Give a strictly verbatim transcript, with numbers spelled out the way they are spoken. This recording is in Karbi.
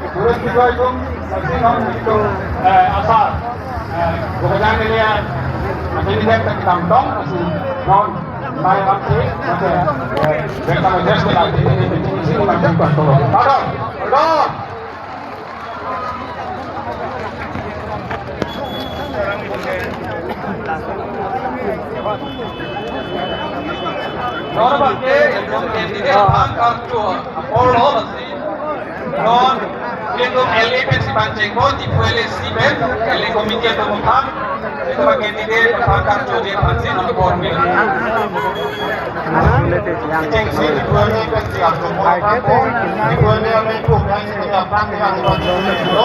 Guru Sibaitum, lasi non itu, eh, asal, eh, Bukajang ini ya, masih ini kita tentang tong, masih non, mai waktu, masih, eh, kita mau tes kita, ini, ini, ini, ini, masih kontrol. Pardon, pardon. Nor bangke, candidate aphan karcho apor lo, lasi non, itum L A pensi bang chengpo, Diphu L A C pen, L A committee atum aphan, itum candidate aphan karchoji aphansi non bor mi. Chengsi Diphu L A pensi karcho apor, Diphu L A amen pu, yang ini apa, yang ini apa,